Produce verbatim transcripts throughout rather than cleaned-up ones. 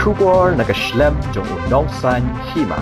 Khubor na ka shlem jong u nongsan hima.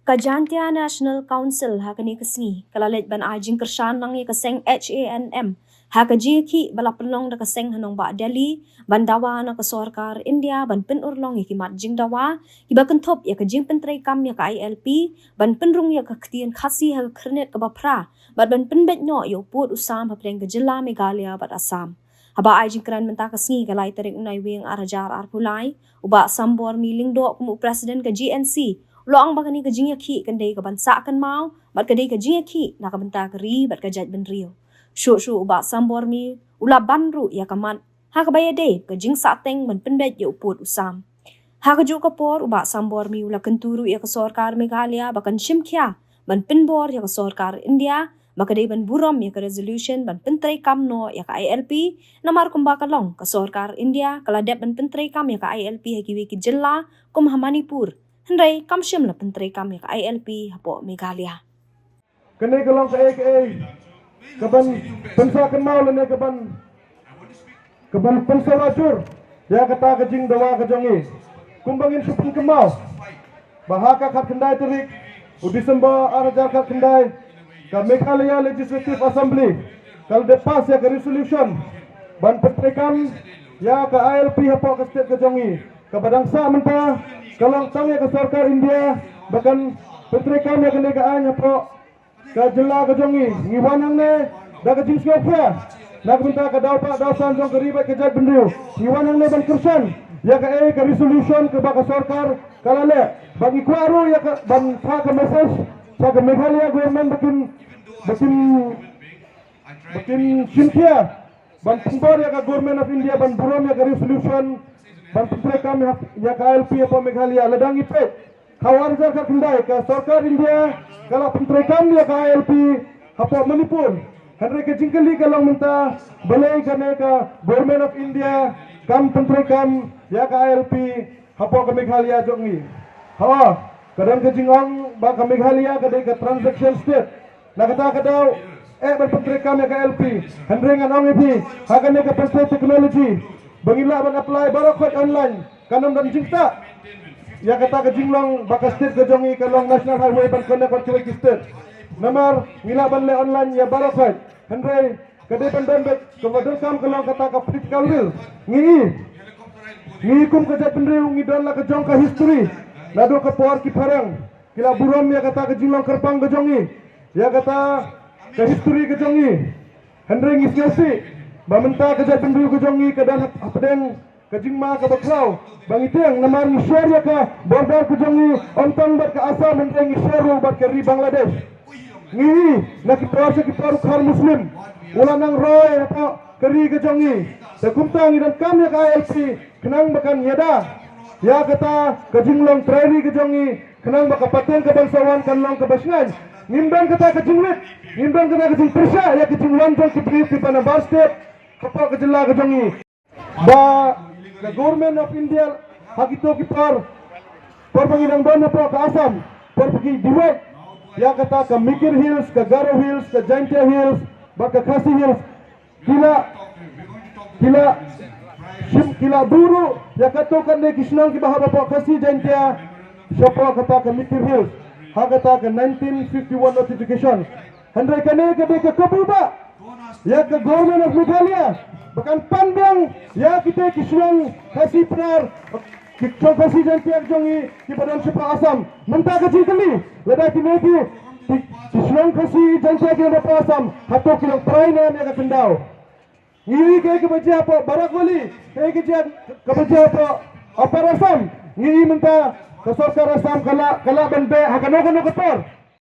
Ka Jaintia National Council ha kane ka sngi ka la leit ban ai jingkyrshan lang ïa ka seng H A N M ha ka jingïakhih ba la pynlong da ka seng ha nongbah Delhi ban dawa na ka sorkar India ban pynurlong ïa ki mat jingdawa kiba kynthup ïa ka jingpyntreikam ïa ka I L P, ban pynrung ïa ka ktien Khasi ha ka khyrnit kaba phra bad ban pynbeit noh ïa u pud u sam hapdeng ka jylla Meghalaya bad Assam. Haba ai jingkren mynta ka sngi, ka lai tarik u Naiwieng ar hajar arphew lai, u Bah Sambor Mi Lyngdoh kum u President ka G N C u la ong ba kane ka jingïakhih kan dei kaban sah kynmaw bad ka dei ka jingïakhih na ka bynta ka ri bad ka jaitbynriew. Shuh shuh u Bah Sambor Mi u la ban ruh ïa ka mat ha kaba ïadei ka jingsahteng ban pynbeit ïa u pud u sam. Ha kajuh ka por, u Bah Sambor Mi u la kyntu ruh ïa ka sorkar Meghalaya ba kan shim khia ban pynbor ïa ka sorkar India ba ka dei ban burom ïa ka resolution ban pyntreikam noh ïa ka I L P, namar kumba ka long, ka sorkar India ka la dep ban pyntreikam ïa ka I L P ha kiwei ki jylla kum ha Manipur, hynrei kam shym la pyntreikam ïa ka I L P hapoh Meghalaya. Kane ka long kaei kaei kaban pynsah kynmaw lane kaban kaban pynsah wajur ïa kata ka jingdawa ka jong ngi. Kumba ngin shu pynkynmaw ba ha ka khatkhyndai tarik u December ar hajar khatkhyndai, ka Meghalaya Legislative Assembly ka la dep pass ïa ka resolution ban pyntreikam ïa ka I L P hapoh ka state ka jong ngi. Kaba dang sah mynta ka long tang ïa ka sorkar India ba kan pyntreikam ïa kane ka aiñ hapoh ka jylla ka jong ngi. Ngi wan hangne da ka jingsngewkhia na ka bynta ka daw paidbah daw san jong ka ri bad ka jaitbynriew. Ngi wan hangne ban kyrshan ïa kaei ka resolution kaba ka sorkar ka la leh. Ba ngi kwah ruh ïa ka ban phah ka message sha ka Meghalaya government ba kin ba kin ba kin shim khia ban pynbor ïa ka Government of India ban burom ïa ka resolution ban pyntreikam ïa ka I L P hapoh Meghalaya. Lada ngi peit ha u ar hajar khatkhyndai, ka sorkar India ka la pyntreikam ïa ka I L P hapoh Manipur. Hynrei ka jingkylli ka long mynta, balei kane ka Government of India kam pyntreikam ïa ka I L P hapoh ka Meghalaya jong ngi? Hawa, ka don ka jingong ba ka Meghalaya ka dei ka transaction state. Na kata ka daw eh ban pyntreikam ïa ka I L P. Hynrei ngan ong ïa phi, ha kane ka pyrthei technology ba ngi lah ban apply baroh khoit online, kan ym don jingktah ïa kata ka jinglong ba ka state ka jong ngi ka long national highway ban connect bad kiwei ki state. Namar ngi lah ban leh online ïa baroh khoit. Hynrei ka dei ban don beit, kaba donkam ka long kata ka political will. Ngi i, ngi kum ka jaitbynriew ngi don la ka jong ka history. Naduh ka por ki phareng ki la burom ïa kata ka jinglong kyrpang ka jong ngi, ïa kata ka history ka jong ngi. Hynrei ngi sngewsih ba mynta ka jaitbynriew ka jong ngi ka don hap-, hapdeng ka jingma kaba khlaw. Ba ngi tieng namar ngi share ïa ka border ka jong ngi ym tang bad ka Assam, hynrei ngi share ruh bad ka ri Bangladesh. Ngi i na ki por sha ki por u Khar Muslim u la nang roi hapoh ka ri ka jong ngi. Te kumta ngi donkam ïa ka I L P khnang ba kan ïada ïa kata ka jinglong trai ri ka jong ngi, khnang ba ka pateng kaban sa wan kan long kaba shngaiñ. Ngim don kata ka jingwit, ngim don kata ka jingpyrshah ïa ka jingwan jong ki briew kiba na bar state hapoh ka jylla ka jong ngi. Ba ka Government of India ha kito ki por, por ba ngi dang don hapoh ka Assam, por ba ki divide ïa kata ka Mikir Hills, ka Garo Hills, ka Jaintia Hills bad ka Khasi Hills, ki la ki la shim, ki la buh ruh ïa kato kane ki shnong kiba hap hapoh Khasi Jaintia shapoh kata ka Mikir Hills ha kata ka nineteen fifty-one notification. Hynrei kane ka dei ka kabu ba ïa ka Government of Meghalaya ba kan pan biang ïa kita ki shnong Khasi Pnar, ki shnong Khasi Jaintia jong ngi kiba don shapoh Assam. Mynta ka jingkylli, lada kine ki, ki, ki shnong Khasi Jaintia ki don shapoh Assam, hato ki long trai ne em ïa ka khyndaw? Ngi ïohi kaei kaba jia hapoh Barak Valley, kaei ka jia kaba jia hapoh Upper Assam. Ngi ïohi mynta ka sorkar Assam ka la, ka la ban beh ha kano kano ka por.